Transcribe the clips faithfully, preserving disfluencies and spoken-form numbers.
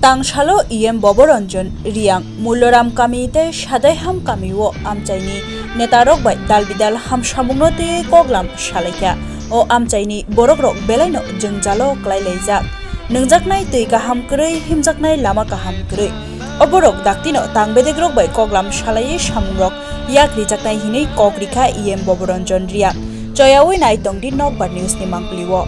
Tangsalo E M Boboranjan Riyang, Mulloram kami tei Sadaiham kami o amchaini netarok bai dalbidal hamsamungno twiwi koklam salaikha. O amchaini borokrok belaino jwngjalo kwlailaijak. Nwngjaknai twi kaham kwrwi, himjaknai lama kaham kwrwi. O borok daktino tang bedekrok bai koklam salaiwi samungrok yak rijaknai hinwi kok rikha E M Boboranjan Riyang. Choyawi naitongdi Nokbar News ni mangpili o.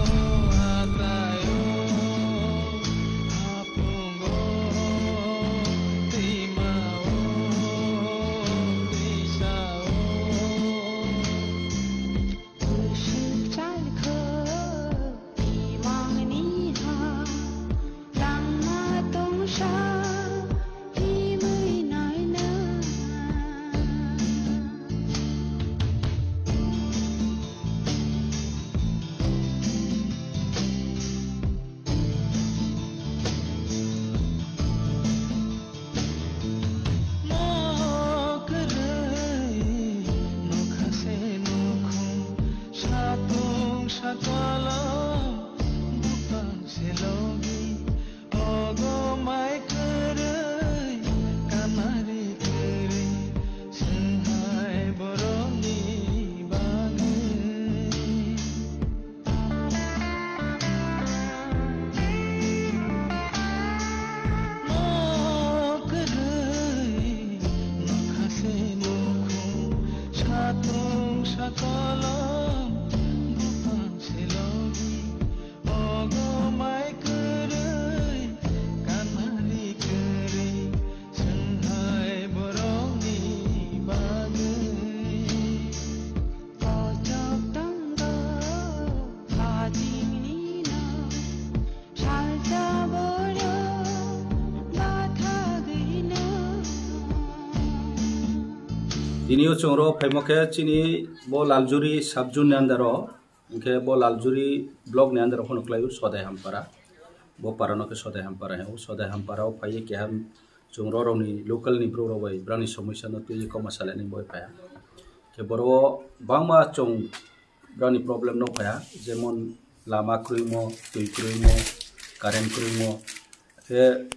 Tini o chwng ro phaimo khe chini bo Laljuri sub zone ni under o, hwnkhe bo Laljuri block ni under o phano kwlai o Sodai Hampara. Bo para no khe Sodai Hampara hino. Sodai Hampara o phaiwi keha chwng ro rok ni local ni bru rok bai brang ni somosya no twiwi kokma salai nai bai phaiya. Khe boro o bangma chwng brani problem no phaiya, jemon lama kwrwimo, twi kwrwimo, current kwrwimo. Khe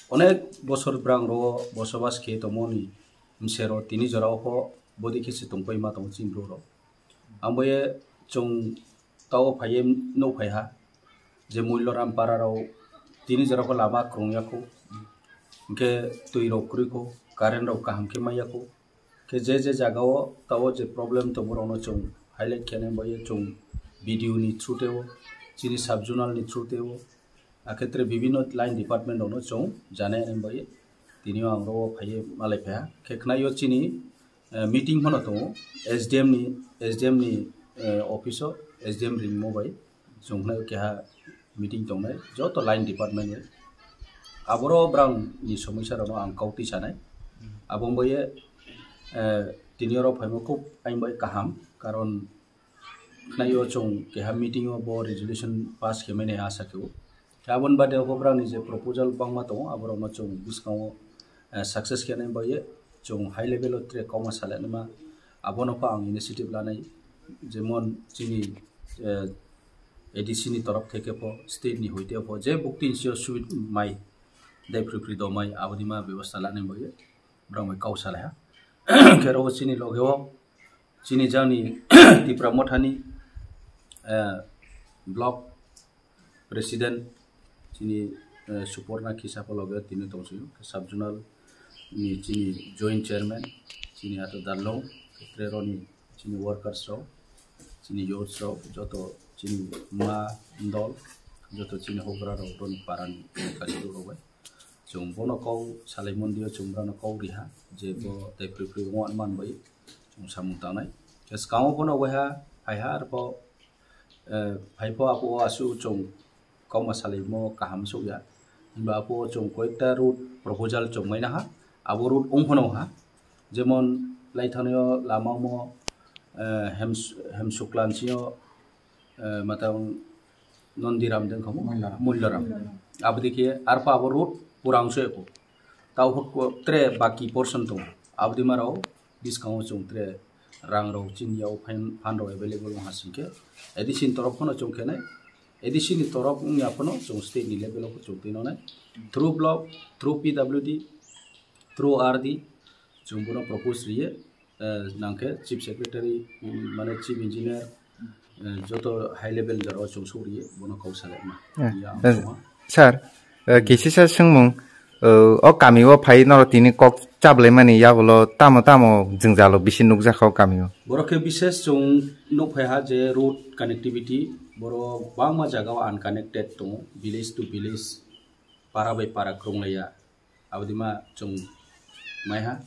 onek bosor brang ro bosobas khe tongmoni msero tini jora o pho bodi khe se tongpai ma tongo chini bru rok. Ang boye chwng tao phaiye nuk phaiha je Mulloram para rok tini jora pho lama kwrwng ya kho, hwnkhe twi rok kwrwi kho, current rok kaham khe manya kho. Khe je je jaga o tao je problem tongo, borok no chwng highlight khe nai bai chwng B D O ni through tei o, chini sub zonal ni through tei o, akhetre bibhinno line department rok no chwng janai nai bai tini o ang ro phaiye malai phaiha. Khe khna o chini, eh, meeting phano tongo S D M ni, S D M ni, eh, office o, S D M ringmo bai. Chwng khnai keha meeting tongnai joto line department ni. Aboro brang ni somosya rok no ang kau twi sanai. Abo wngbaye, eh, tini oro phaima khub aini bai kaham, karon khnai o chwng keha meeting o bo resolution pass khe mani asa khe o. Khe aboni bade o brang ni je proposal bangma tongo, aborok no chwng bwskango eh, success khe nai bai chwng high level o tre kokma salai nai ma. Abono pha ang initiative lanai, jemon chini, eh, A D C ni torof theke pho, state ni hoite pho, je bukti sio subit mai, dai phri phri do mai, aboni ma bebosta lanai bai brang bai kau salai ha. Khe ro chini loge o, chini jani Tipra Mothani, eh, block President chini, eh, Suporna Kisa pho loge tini tongsi, sub zonal ni chini joint chairman, chini ato Darlong, tre roni chini workers rok, chini youths rok, joto chini ma dol, joto chini houhgra rok, roni para ni kari rok bai. Chwng bono kau salai mondio chwng bono kau riha, je bo tei phri phri wng man bai chwng samung tangnai. Swkango bono waiha, haiha arpho eh, phaipho apo o aswk chwng kokma salaimo kaham sukya. Hwnba apo o chwng koyekta route proposal chwng maina ha, abo route wng phano ha. Jemon laithanaio lama omo, eh, Hems-, Hemsuklan sio, eh, matang Nondiram dengkhamu? Mulloram. Mulloram. Abodikhe arpho abo route pura wngso eko. Tao hwk tre baki portion tongo. Abodi marao bwskango chwng tre rang rok chini yao phan, phan rok available wng ha singkhe, A D C ni torof phano chwng khenai, A D C ni torop wngya phano chwng state ni level o chwng twi nonai. Through block, through P W D, through R D, chwng bono propose riye, eh, nangkhe chief secretary, mm, mane chief engineer, eh, joto high level jora o chwng suk riye, bono kok salai ma. Eh, Ya, eh, ang sama. Sir, eh, kisisa swngmung, eh, o kami o phai norok tini kok chablai mani yagulo tamo tamo jwngjalo bisi nukjakha o kami o. Borok khe bises chwng nukphai ha je road connectivity, borok bangma jaga o unconnected tongo, village to village, para bai para kwrwnglaiya. Abodima chwng maiha.